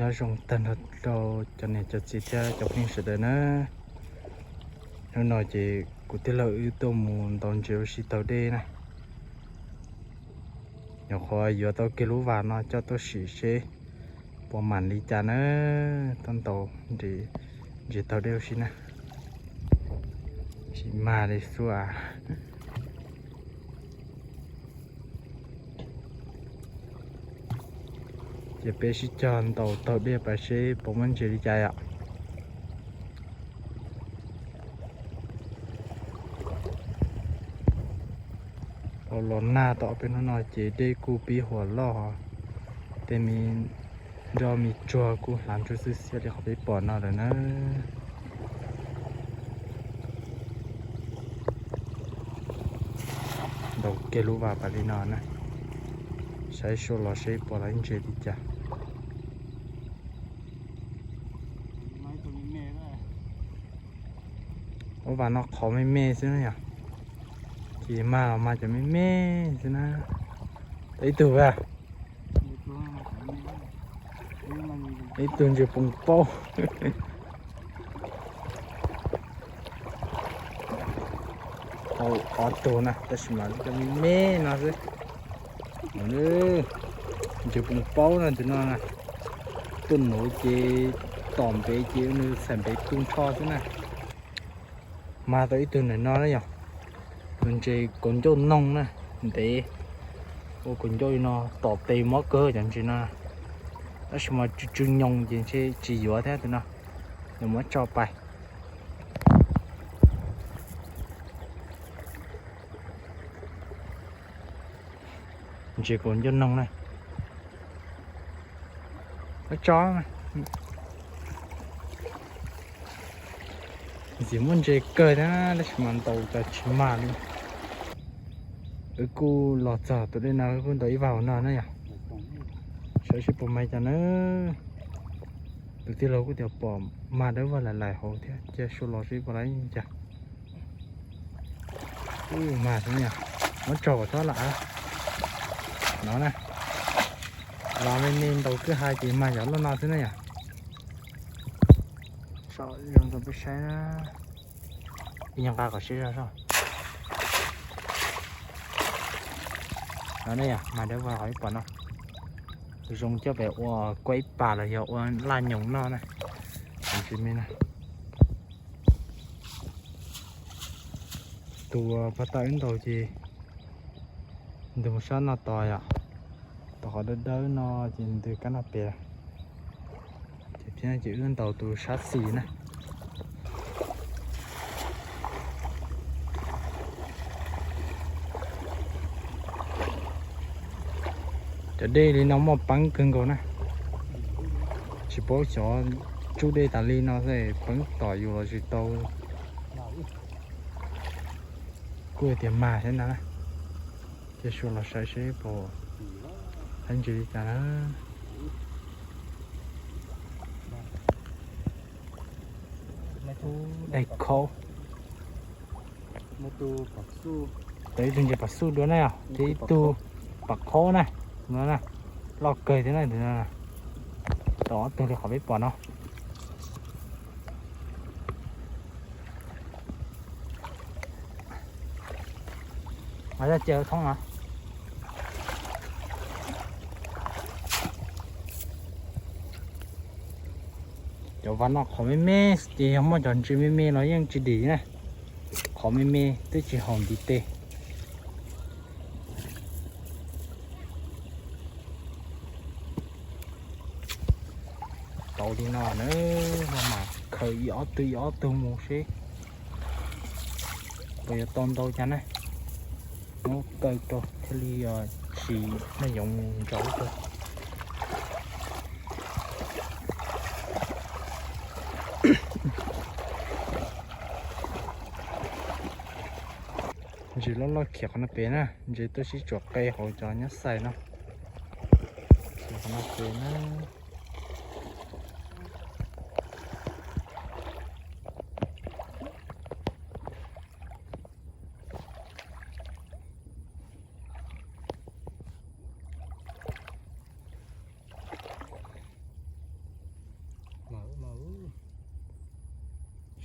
Nyob zoo tag nrho rau cov niam cov txiv thiab cov phooj ywg sawv daws na. Hnub no ces kuv tij laug wb tuaj mus ntaus ntses ua si taug dej na. Nyuam qhuav yuav tau kiag lub vas no coj tuaj sim seb puas mam li cas na. Tuaj ntaus ntses taug dej ua si na. Tsis mag li xwb as. Ces peb sib cog ntaus taug dej pas seb puas muaj ntses li cas yom. Los nag tau ob peb hnub no ces dej kuj pib huam loj, tej me nroj me tsuag kuj hlav ntsuag xwb xiab li qhov peb pom no lawm na. Ntaus kiag lub vas pas li no na, saib suab los seb puas lawv ntses li cas. Lub vas no qhov me me xwb na yom, ces mag los mag cov me me xwb na. Tau ib tug a, ib tug ntses poos paub. Tau ob tug na tab sis mas cov me me no xwb. Ntses poos paub no tus no na, tuaj nuv ces tom npev ces nws xam npev tu nrho xwb na. Mag tau ib tug ntawm no na yom, tus ntses kaus ncauj noog na, ntev ua kaus ncauj li no tom tes mob kawg cov ntses no. Tab sis mas tsw tsw nyoos ces ntshe tsis yuav thiab tus no, nws muab tso pais. Ntses kaus ncauj noog na. Tso, ntxim muaj ntses kawg thiab tab sis mas ntaus cas tsis mag li. Wb kuj los txog tus dej no wb kuj ntaus ib vas hauv no na yom. Saib seb puas mag cas na. Tus tij laug kuj tias pom mag dawb vag laim laim hauv thiab, cia suab los seb puas laib cas. Ub, mag xwb na yom, muab tso kom txhob lam no na. Los me me ntaus kwj ha ces mag cov loj no xwb na yom. Saib zoo rau peb saib na. Ib nyuag nqa kom siab zog. No ne yom, mag dawb vag qhov ib pom no. Zoo coj pem ua kuaib pas los yog ua laj nyoos noj na. Tus ntsis me na. Tus pog tawm wb ntaus ces ntws mus sab no tos yom. Tos qhov dawb dawb no ces ntws kab no pem. Ces thiab ces wb ntaus tus sab xis na. Cov dej li no muaj peeb kawg nkaus na. Tsis paub xyov tsub dej tas li no xwb peeb tom yus los tsis tau. Kuj tias mag thiab ntag na. Cia suab los saib seb puas hab ntsis li cas na. Daig khaub. Tau ib tug ntses pam xuj dua na yom, thiab ib tug pam khaub na, no na, loj kawg thiab na, tau ob tug li qhov peb pom no. Mas yog cia thoob no. Cov vas no qhov me me ces yog muaj cov ntsis me me los yeej tsis dim na. Qhov me me twb tsis haum ntiv tes. Tau li no na, no mas khaws ib ob tug ib ob tug mus seb puas yuav tau ntau cas na. Muab kaw rau thiaj li tsis noj yoov mus ntsauv rau. Ntses loj loj khiav qhov no pem na, ntses tuaj sib tsuam qe hauv cov nyob xais no. Khiav qhov no pem na.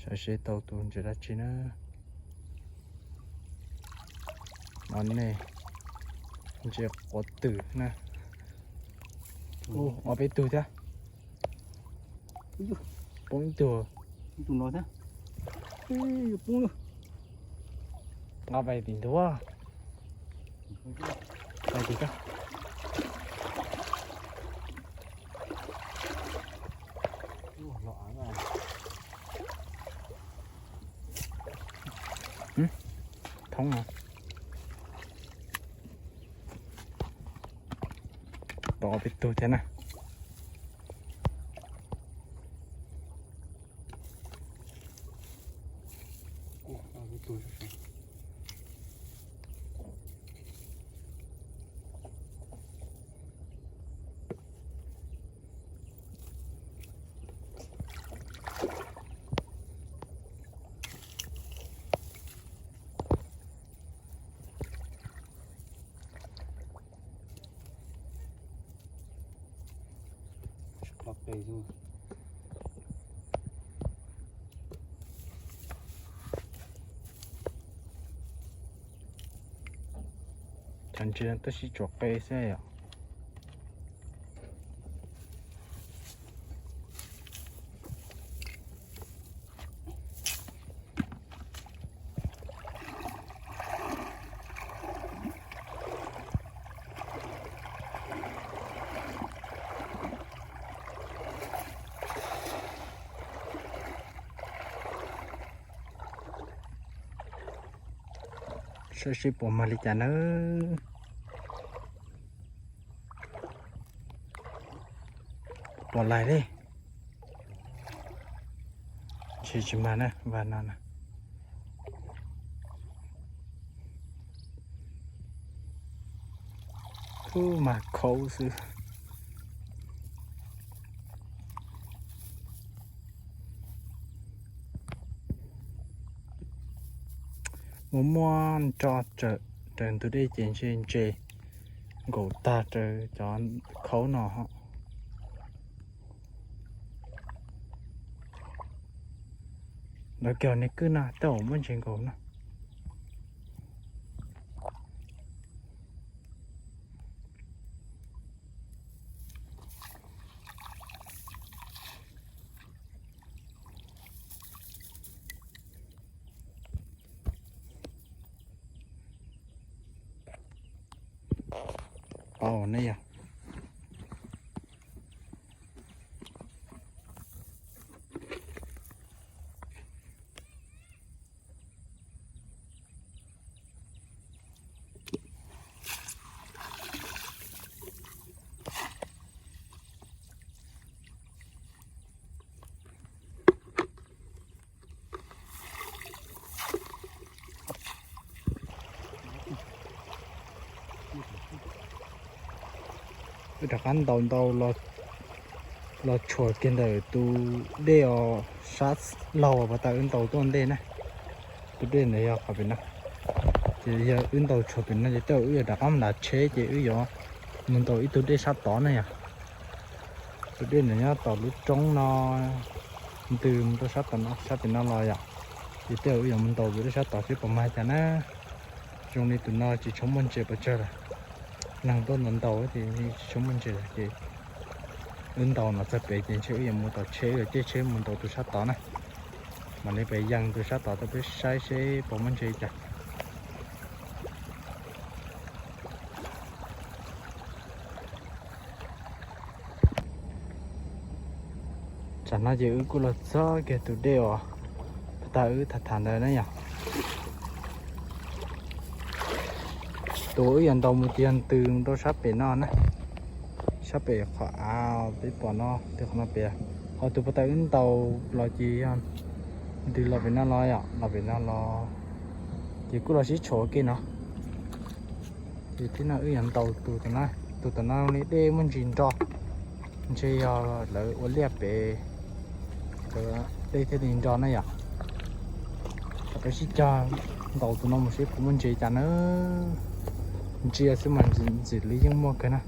Tam sim tau tus ntses dab tsi na. No nej, ntses quav twm na. Ua, ob peb tug thiab. Poob ib tug. Nqa pais tim ntua. Pais tim ko. Thoob no. Tau ob peb tug thiab na. Cov ntses tab sis tsuas qe xwb yom. Saib seb puas mag li cas nawb. Puas lais li? Ntshe tsis mag na, vaj no na. Ub, mag khaub xwb. Muaj muaj nroj raws ntug dej ces ntshe ntses nkaum tag raws cov khaub no. Lawv kiag niag kwj no tej zaum muaj ntses nkaus no. Au, nej yog. Wb rov qab ntaus ntau los tshuam kiag ntawm tus dej os sab laug pas tas wb ntaus tuaj ntej na. Tus dej ntawd yog qhov pem no. Ces yog wb ntaus tshuam pem no ces tej zaum wb yuav rov qab mus nram tsheb ces wb yuav mus ntaus ib tug dej sab tod na yom. Tus dej ntawd nyob tom lub roob no ntws mus rau sab tom no, sab pem no los yom. Ces tej zaum wb yuav mus ntaus tus dej sab tod seb puas mag cas na. Zoo li tus no tsis tshua muaj ntses pes tsawg lawm. Neeg tuaj ntaus ntaus ces tsis tshua muaj ntses lawm ces wb ntaus no txog pem ces ntshe wb yuav mus tom tsheb, wb yuav caij tsheb mus ntaus tus sab tod na. Mam li pem yees tus sab tod rau peb saib seb puas muaj ntses cas. Tsam no ces wb kuj los txog kiag tus dej uas pas tas wb tham tham ntawd na yom. Tus uas wb yuav ntaus mus ces yog ntws mus rau sab pem no na, sab pem qhov av peb pom no, qhov no pem. Ho tus pas tas wb ntaus los ces yog ntws los pem no los yom, los pem no los ces kuj los sib tshuam ua ke no. Ces thib no wb yuav ntaus tus tom no, tus tom no li dej muaj ntsis nro, ntshe yog lawv ua liaj pem, dej thiaj li nro na yom. Peb sib cog ntaus tus no mus seb puas muaj ntses cas na. Ntsia xwb mas ntxim li yeej muaj kawg na.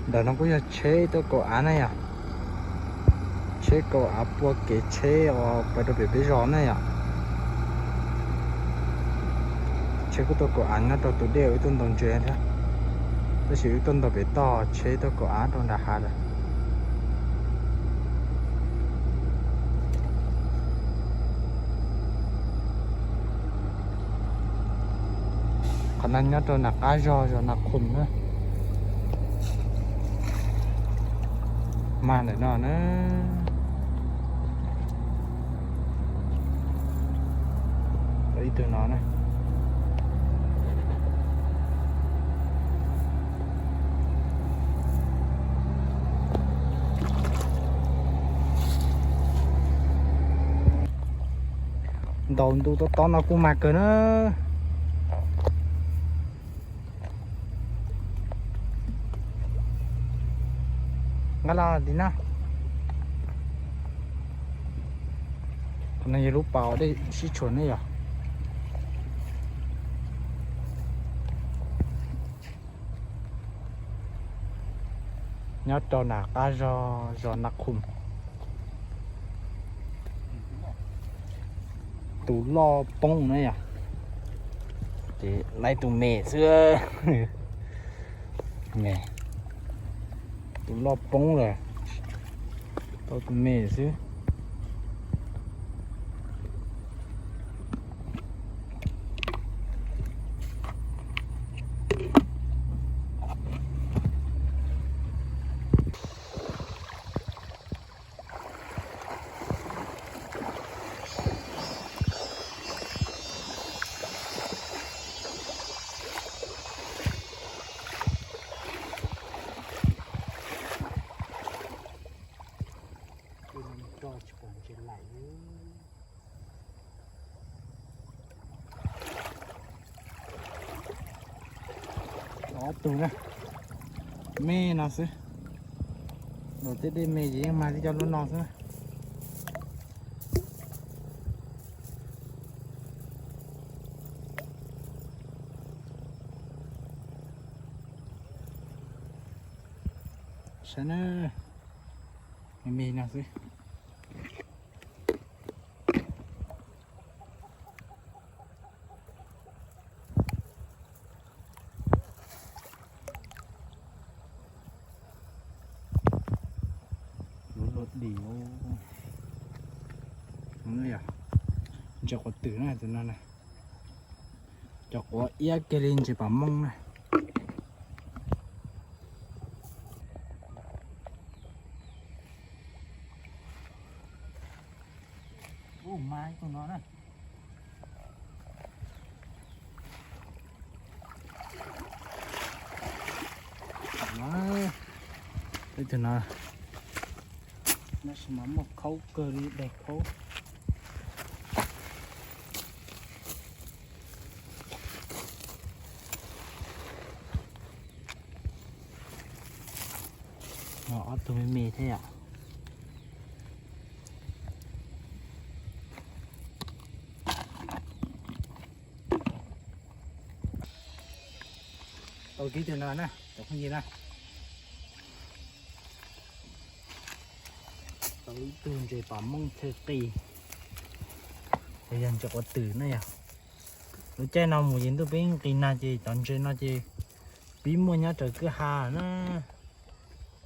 Ntawm no kuj yog tsheb tuaj kaum av na yom. Tsheb kaum av pua kev tsheb uas pais rau pem peb zos na yom. Tsheb kuj tuaj kaum av nyob rau tus dej uas wb tuaj ntaus ntses thiab, tab sis wb tuaj ntaus pem toj, tsheb tuaj kaum av rau nram hav lawm. Qhov no nyob rau nram qab zos, zos Nas Khoom na. Mag ntawm no na. Ib tug no na. Ntaus ntu tob tob no kuj mag kawg na. Nqa los tim no. Qhov no yog lub pas dej sib tshuam ne yom. Nyob rau nram qab zos, zos Nas Khoom. Tus loj poob na yom. Ces laib tus me xwb. Tus loj poob lawm, tau tus me xwb. Ob tug na, me no xwb. Los tej dej me ces yeej mag li cov lub no xwb na. Saib na, me me no xwb. Lub luaj dim, ntses quav twm na tus no na. Cov quav iab kiag li ntses pam mooj na. Ub, mas ib tug no na. Ib tug no, tab sis mas muaj khaub kawg li, daig khaub. Ob tug me me thiab yom. Tau tib tug no na, cov phooj ywg na. Tau ib tug ntses pam mooj thw qis, yog ntses quav twm na yog. Lub caij no mus ces ntuj peb nqis nag ces cov ntses no ces pib muaj nyob raws kwj ha na.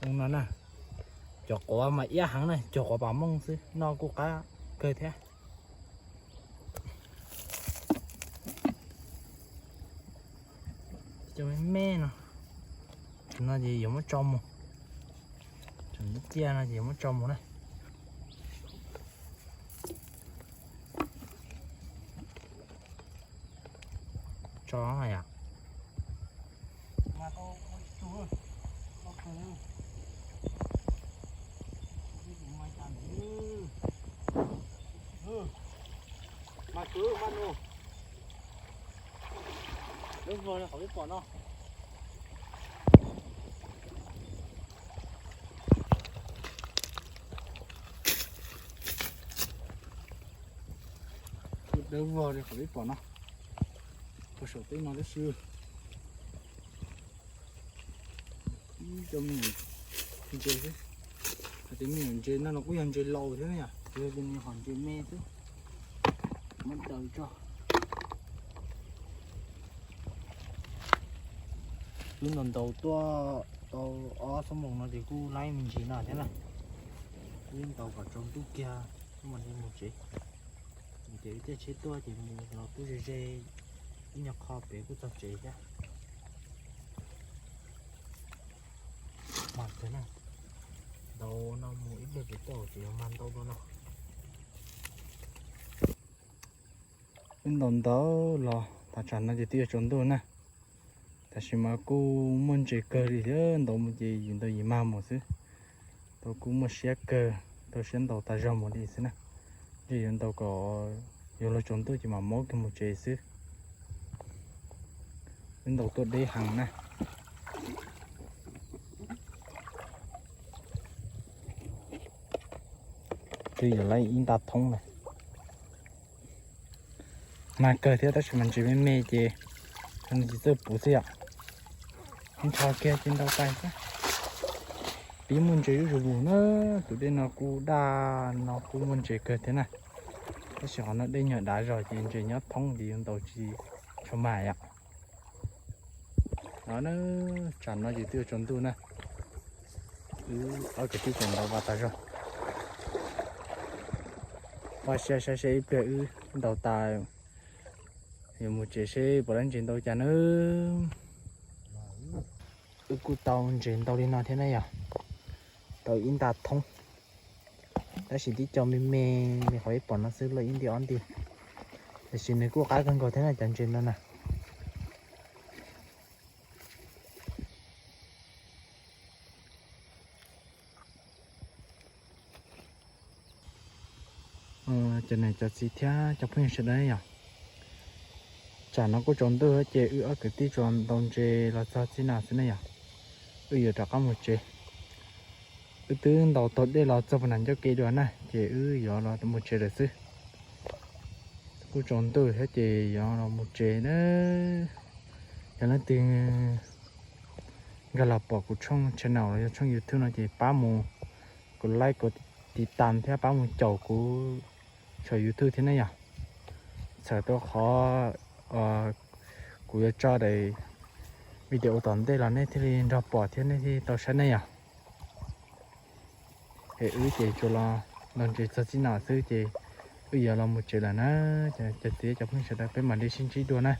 No na, cov quav mas iab heev na, cog quav pam mooj xwb noj kuj qab kawg thiab. Cov me me no, no ces yuav muab tso mus, tseem ciaj no ces yuav muab tso mus na. Tso yom. Mas kwv mas nus. Dawb vog li qhov peb pom no. Dawb vog li qhov peb pom no. Puag saum teb no tib si. Ib co me ntses xwb. Tias me nyuam ntses no los kuj yog ntses laus thiab na yom, tsuas yog tias nws hom ntses me xwb. Muab daws tso. Wb ntaus ntaus tuaj tau ob xuab moos no ces kuj laib me ntsis no thiab na. Wb ntaus kom tsaus ntuj kiag mam li mus tsev. Ces wb caij tsheb tuaj ces mus los kuj ze ze, ib nyuag qho pem kuj txog tsev thiab. Mas kawg na, ntaus no mus ib pliag pem tuaj ces yuav mag ntau dua no. Wb ntaus ntaus los tas tsam no ces twb yuav tsaus ntuj na. Tab sis mas kuj muaj ntses kawg li thiab, ntaus mus ces yim ntaus yim mag mus xwb. Tau kuj muaj siab kawg, tau siab ntaus tas zog mus li xwb na. Ntshe yuav ntaus kom yuav luag tsaus ntuj ces mam mob kiag mus tsev xwb. Wb ntaus tuaj deb heev na. Twb yuav laib ib nta thoob na. Mag kawg thiab tab sis mas ntses me me ces tsis txawj puv xwb yom. Nrho kiag ces ntaus pais xwb. Pib muaj ntses zuj zus mus na. Tus dej no kuj daj no kuj muaj ntses kawg thiab na. Tab sis qhov no dej nyuag dav zog ces ntses nyob thoob ces yuav ntaus tsis tshua mag yom. No na, tsam no ces twb yuav tsaus ntuj na. Wb ob kwv tij tseem ntaus vas tas zog. Vaj siab saib seb ib pliag wb ntaus tas yuav mus tsev seb puas laib ntses ntau cas na. Wb kuj tau ntses ntau li no thiab na yom. Tau ib nta thoob. Tab sis tib co me me li qhov ib pom no xwb, loj ib nti ob nti. Tiam sis nws kuj qab kawg nkaus thiab na cov ntses no na. Cov niam cov txiv thiab cov phooj ywg sawv daws yom, tsam no kuj tsaus ntuj ces wb ob kwv tij tsuas ntaus ntses los txog txij no xwb na yom. Wb yuav rov qab mus tsev. Wb twb ntaus taug dej los txog puag nram ncauj ke dua na ces wb yuav los mus tsev lawm xwb. Kuj tsaus ntuj thiab ces yuav los mus tsev na. Yog leej twg nkag los pom kuv tshooj channel los yog tshooj YouTube no ces pab mus kuv like kuv tiv tam thiab pab mus caum kuv saum YouTube thiab ne yom. Txhawm rau qhov kuv yuav tso daim video tom ntej los nej thiaj li nrog pom thiab nej thiaj tau saib ne yom. Es wb ces tsuas los ntaus ntses txog txij no xwb ces wb yuav los mus tsev lawm na. Cov txiv cov phooj ywg sawv daws peb mam li sib ntsib dua na.